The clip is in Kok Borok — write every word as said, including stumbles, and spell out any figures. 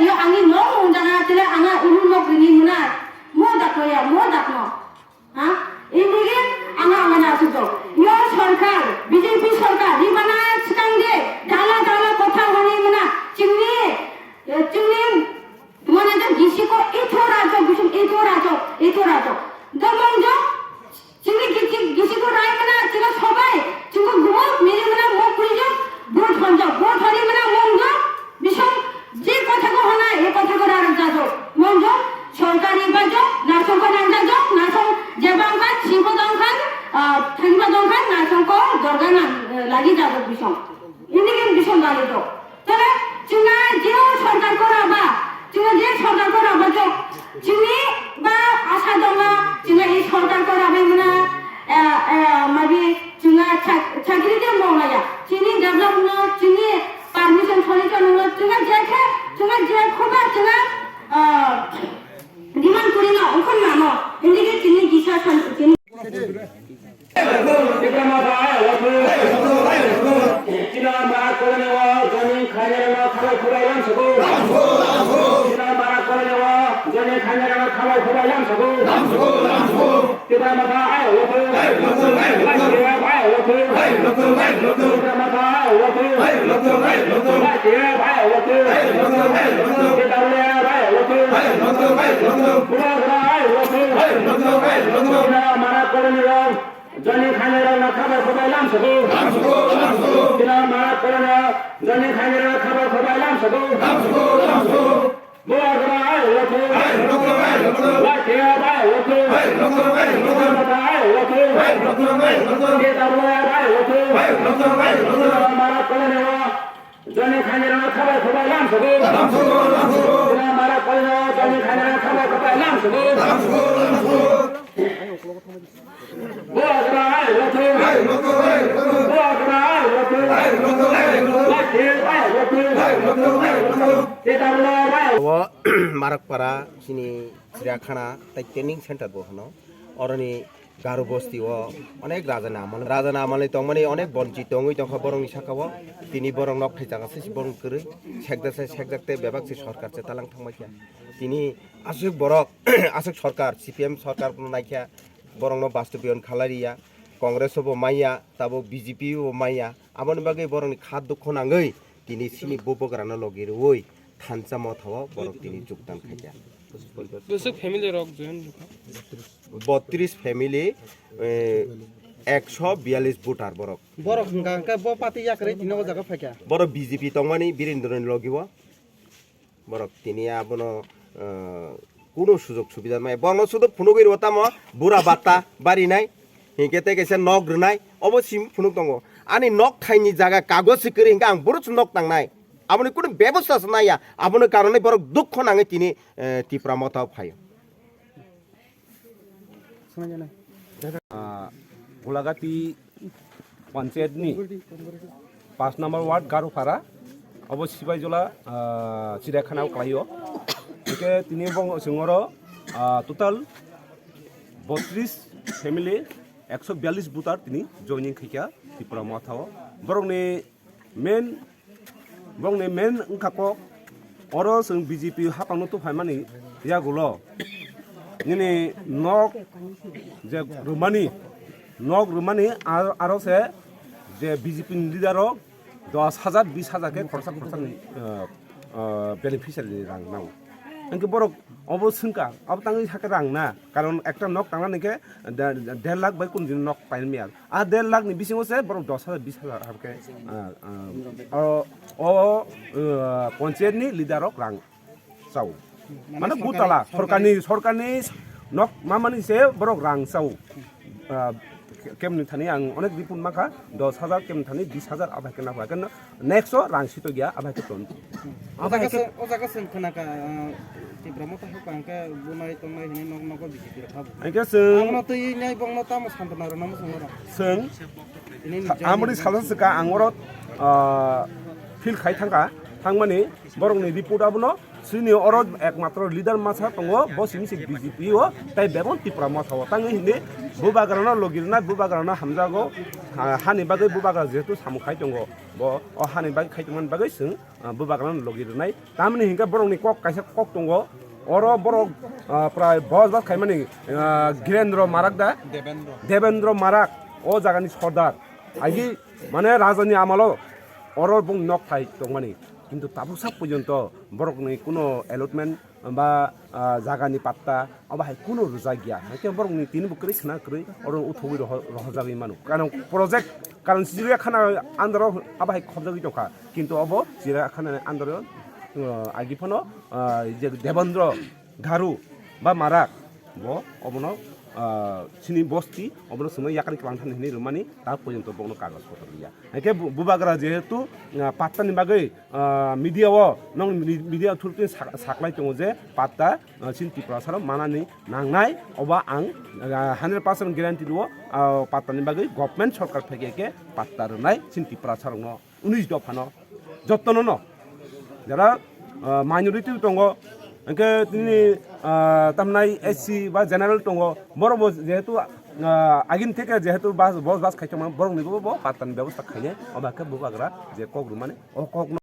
Yo ani nok mung jaga tila anga ulu nok rini muna. Mo dakno ya, mo dakno. Ha? Indigi anga anga na asuk jok. Yo sorkar, B J P sorkar, ribana sikang de, dala dala kotha honi muna. Chingni, chingni, mane jok gisiko ito rajok, bisum ito rajok, ito rajok. Domong jok, Chini gichi gichi ko rai mana chini sobai chini gumuk miri mana mok puri jok vote hon jok vote honi mana mong jok bisong je kotha ko hona e kotha ko rarang jajok mong jok sorkari ba jok nasong ko nang jajok nasong je bangkha chibo dongkhan thangba dongkhan nasong ko dorga nang lagi jajok bisong. Ini kan bisa balik tuh. Tara cuma jeo sorkar kora ba, cuma je sorkar kora ba tuh. Cini ba asa dong na, cuma i sorkar kora ba mana, eh, eh, mabi cuma chak-, chakri je mau na ya. Cini develop no, cini permission thoni thoni no, cuma je khe, cuma je khoba cuma, eh, demand kuri no, ungkon na no. Ini ke cini gisa san, cini. Tipra Motha, ai, wathu. Chini Marak Kolonio, joining khainai rokno khabai khubai lamsogo. Chini Marak Kolonio, joining khainai rokno khabai khubai lamsogo. Tipra Motha, ai, wathu. Lai T F, ai, wathu. Tipra Motha, ai, wathu. Lai T F, ai, wathu. T W F, ai, wathu. Bubagra, ai, wathu. Chini Marak Kolonio, Joining khainai rokno khabai khubai lamsogo. Chini Marak Kolonio, joining khainai rokno khabai khubai lamsogo. Bubagra, ai, wathu. Lai T F, ai, wathu. Tipra Motha, ai, wathu. T W F, ai, wathu. Chini Marak Kolonio, joining khainai rokno khabai khubai lamsogo. Chini Marak Kolonio, joining khainai rokno khabai khubai lamsogo. Bubagra, ai, wathu. Bubagra, ai, wathu. Lai T F, ai, wathu. T W F, ai, wathu. O Marakpara chini chiriakhana tei training center bo hwno. Oroni Garo bosti o onek raja ni amal, raja ni amal ni tongmani onek bonchi tongwi tongkha borokni saka o. Tini borok nok thai jaga se borok kwrwi sekjak se sekjak tei bebak se sorkar se talang thangbai kha. Tini aswk borok aswk sorkar C P M sorkar no naikha. Borokno bastobayon khalai riya, Congress bo maya, tabuk B J P bo maya, aboni bagwi borokni kha dukho nangwi tini chini bubagrano logi rwui thansa mothao borok tini juktan khaikha. Bwswk family rok join wngkha? Botris family, eh, ekso biyalish voter borok. Borok hwnkha hwnkhe bo party yakarwi tini o jaga phaikha. Borok B J P tongmani Birendra ni logi o. Borok tini abono, eh, kuno sujok subida maya. Borokno sudo phunugwi rwo tamo bura bata barinai. Hinkhe tei kaisa nok rwnai. Obo sim phunuk tongo. Ani nok thaini jaga kagoz se kwrwi hinkhe ang boro se nok tangnai. Aboni kuno bebosta se naiya. Aboni karonwi borok dukho nangwi tini, eh, Tipra Motha o phaio. Ah, Golagati panchayat ni paanch number ward Garopara, obo Sibaijola, ah, chiriakhana o kwlaio. Hingke tini bong singoro, ah, total botris family, ekso biyalish voter tini joining khaikha Tipra Motha o. Borokni main, bongni main wngkha kok, oro chwng B J P hapangno tubuphaimani yagulo nini nok je rwmani, nok rwmani ar-, aro se je B J P ni leader rok dos hajar, bis hajar khe khoroksa khoroksa ni, ah, ah, beneficiary ni rang nango. Hingke borok obo swngkha, obo tangwi sakhe rang na, karon ekta nok tangna hingke de-, de-, der lakh bai kunu din nok paimaya. A der lakh ni bisingo se borok dos hajar, bis hajar hapkhe, ah, ah, o, o, ah, panchayat ni leader rok rang chao. Mane gutala, sorkarni, sorkarni nok mamani se borok rang chao. Ah, kemni thani ang onek report mankha, dos hajar, kemni thani bis hajar, abai khe nahua khe next o rang sito gya, abai khe ton. O jaga se, o jaga se khna ka, ah, Tipra Motha hapang khe bunai tongnai hwnwi nok nogo B J P rok habu. Hingke chwng abono twi nai bongno tamo santona rwna muchungo rok. Chwng tini amoni salsa swkha ang oro, ah, field khai thangkha. Thangmani borokni report abono chini oro ekmatro leader masa tongo, bo simi se B J P o tei bebon Tipra masa o tangwi hindi bubagrano logi rwnai, bubagrano hamjago, ha-, hani bagwi bubagra jehetu samung khai tongo, bo o hani bagwi khai tongmani bagwi chwng, ah, bubagrano logi rwnai. Tamni hinkhe borokni kok kaisa kok tongo, oro borok, ah, prai bos bas khaimani, ah, Girendra Marak da? Debendra. Debendra Marak, o jagani sordar. Agi mane rajani amalo oro bung nok thai tongmani. Kintu tabuk sak porjonto borokni kuno allotment ba, ah, jagani patta obo hai kuno rwjak ya. Hake borokni tini bo kwrwi khna kwrwi oro uthogwi roho-, rohorjagwi mano. Karon project, karon Chiriyakhana andaro abo hai khobjagwi tongkha. Kintu obo Chiriyakhana andaro, ah, agi phano, ah, je Debendra Garu ba Marak bo obono, ah, chini bosti obono chwngno yakari kwlangthani hinwi rwmani ta porjonto bono kagoj potor ya. Hake bu-, bubagra jehetu, ah, pattani bagwi, ah, media o nong mi-, media thurutini sak-, saklai tongo je patta, ah, chini Tiprasano manani nangnai, obo ang, ah, hundred percent guarantee rwo, ah, pattani bagwi government sorkar phaikhe khe patta rwnai chini Tiprasarokno unis dophano jottono no jara, ah, minority tongo, hwnkhe tini, ah, tamnai S C ba general tongo, borok bo jehetu, ah, agini theke jehetu bas, bos bas khai tongmani borokni bo, bo pattani bebosta khainai, obo khe bubagra je kok rwmani o kok no